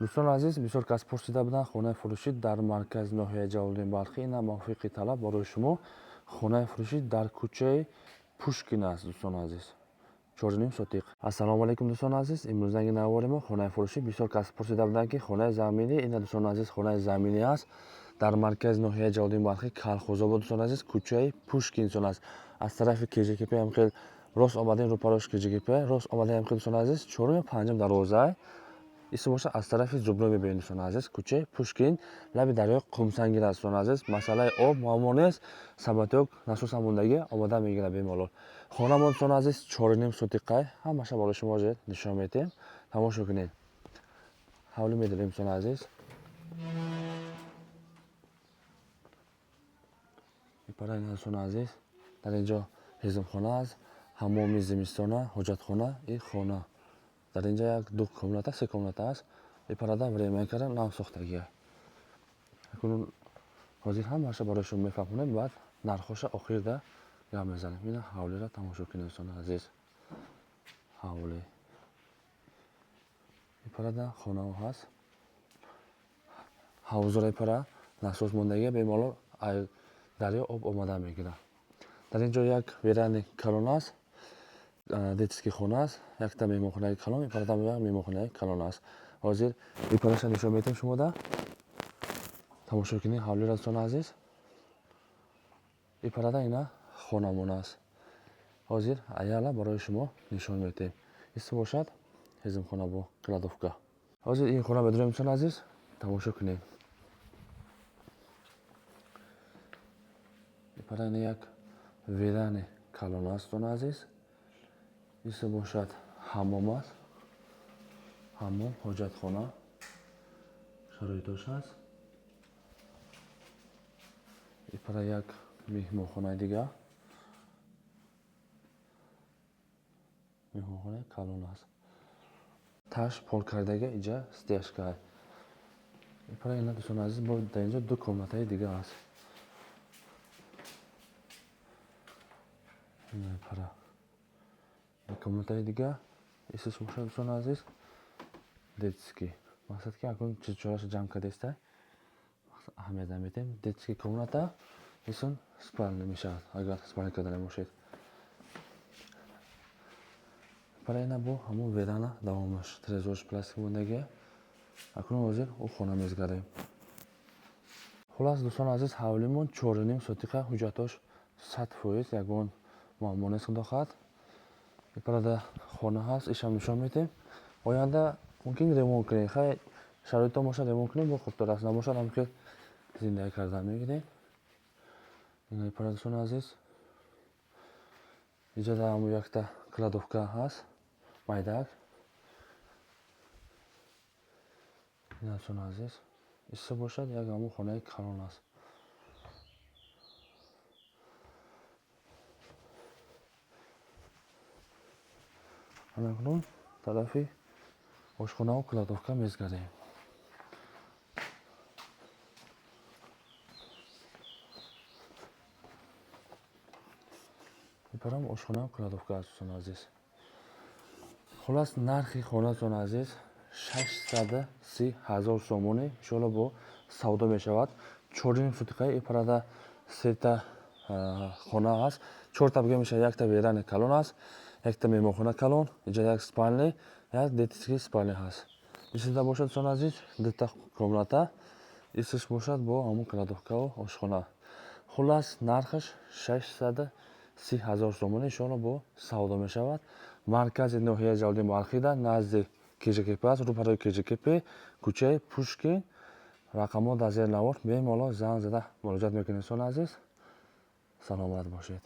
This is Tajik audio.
Дӯстони азиз, бисёр кас пурсида буданд хонаи фурӯшӣ дар маркази ноҳияи Ҷалолиддини Балхӣ. Ина мувофиқи талаб барои шумо хонаи фурӯшӣ дар кӯчаи Пушкин аст, дӯстони азиз. 4,5 сотиқ. Ассалому алайкум, дӯстони азиз. Имрӯзанги навори мо хонаи фурӯшӣ. Бисёр кас пурсида буданд, ки хонаи заминӣ. Ина, дӯстони азиз, хонаи заминӣ аст дар маркази ноҳияи Ҷалолиддини Балхӣ, Калхозобод, дӯстони азиз, кӯчаи Пушкин дӯстон аст. Аз тарафи КЖКП ҳам хел рост омадем, рӯпарош КЖКП рост омадем ҳам хел, дӯстони азиз, чорум ё панҷум дарвоза исм бошад, аз тарафи Зубной мебинед, дӯстони азиз. Кӯчаи Пушкин, лаби дарёи Қумсангир аст, дӯстони азиз. Масъалаи об муаммо нест, самотёк насоса мондагӣ омода мегирад бемалол. Хонамон, дӯстони азиз, 4,5 сотиқай. Ҳамаша барои шумо ҳозир нишон медиҳем, тамошо кунед. Ҳавлӣ медорем, дӯстони азиз. Дӯстони азиз, дар ин ҷо ҳезумхона аст, ҳаммоми зимистона, ҳоҷатхона и хона. Дар инҷа як ду комната, се комната аст. Ипарада время карда нав сохтагия. Акнун ҳозир ҳамаша барои шумо мефаҳмонем, баъд нархоша охирда гап мезанем. Ина ҳавлиро тамошо кунед, дӯстони азиз. Ҳавли. Ипарада хонаҳо ҳаст. Ҳавзора ипара насос мондагия, бемалол дарё об омада мегирад. Дар ин ҷо як верандаи калон аст, детский хона аст, якта меҳмонхонаи калон, ипарада як меҳмонхонаи калон аст. Ҳозир ипараша нишон медиҳем шумода. Тамошо кунед ҳавлиро, дӯстони азиз. Ипарада ина хонамон аст. Ҳозир аяла барои шумо нишон медиҳем. Исм бошад ҳезумхона бо кладовка. Ҳозир ин хона медорем, дӯстони азиз, тамошо кунед. Ипара ина як верандаи калон аст, дӯстони азиз. Исм бошад ҳаммом аст. Ҳаммом, ҳоҷатхона шароитош аст. Ипара як меҳмонхонаи дигар. Меҳмонхонаи калон аст. Таш пол кардага иҷа стяжка. Ипара ина, дӯстони азиз, бо дар инҷо ду комнатаи дигар аст. Ина ипара комнатаи дигар. Исмаш бошад, дӯстони азиз, детский. Мақсад ки акнун чизчораша ҷамъ кардааста. Аҳамият намедиҳем. Детский комната, исм спальня мешавад, агар спальня карда набошед. Ипара ина бо ҳамон веранда давомаш, тирезаош пластик мондагия. Акнун ҳозир ӯ хона мезгарем. Хуллас, дӯстони азиз, ҳавлимон 4,5 сотиқа, ҳуҷҷатош 100%, ягон муаммо нест, худо хоҳад. Ипарада хона ҳаст, ишам нишон медиҳем. Оянда мумкин ремонт кунем. Хай, шароитон бошад, ремонт кунем, бо хубтар аст. Набошад, ҳам хел зиндагӣ кардан мегирем. Ина ипара, дӯстони азиз. Инҷа дар ҳамон якта кладовка ҳаст, майдак. Ина, дӯстони азиз, исса бошад як ҳамон хонаи калон аст. Анакнун тарафи ошхонаву кладовка мезгарем. Ипарам ошхонаву кладовка аст, дӯстони азиз. Хуллас, нархи хона, дӯстони азиз, 630 ҳазор сомонӣ. Иншоалло бо савдо мешавад. 4,5 сотиқаи. Ипарада сета хона ҳаст. Чорта бигӯем мешавад, якта верандаи калон аст, якта меҳмонхона калон, инҷа як спальня, як детский спальня ҳаст. Исида бошад, дӯстони азиз, дута комната, исш бошад бо ҳамон кладовкаву ошхона. Хуллас, нархаш 630 ҳазор сомонӣ, иншоалло бо савдо мешавад. Маркази ноҳияи Ҷалолиддини Балхида, назди КЖКП аст, рӯпарои КЖКП, кӯчаи Пушкин. Рақамҳо дар зери навор, бемалол занг зада муроҷиат мекунед, дӯстони азиз. Саломат бошед.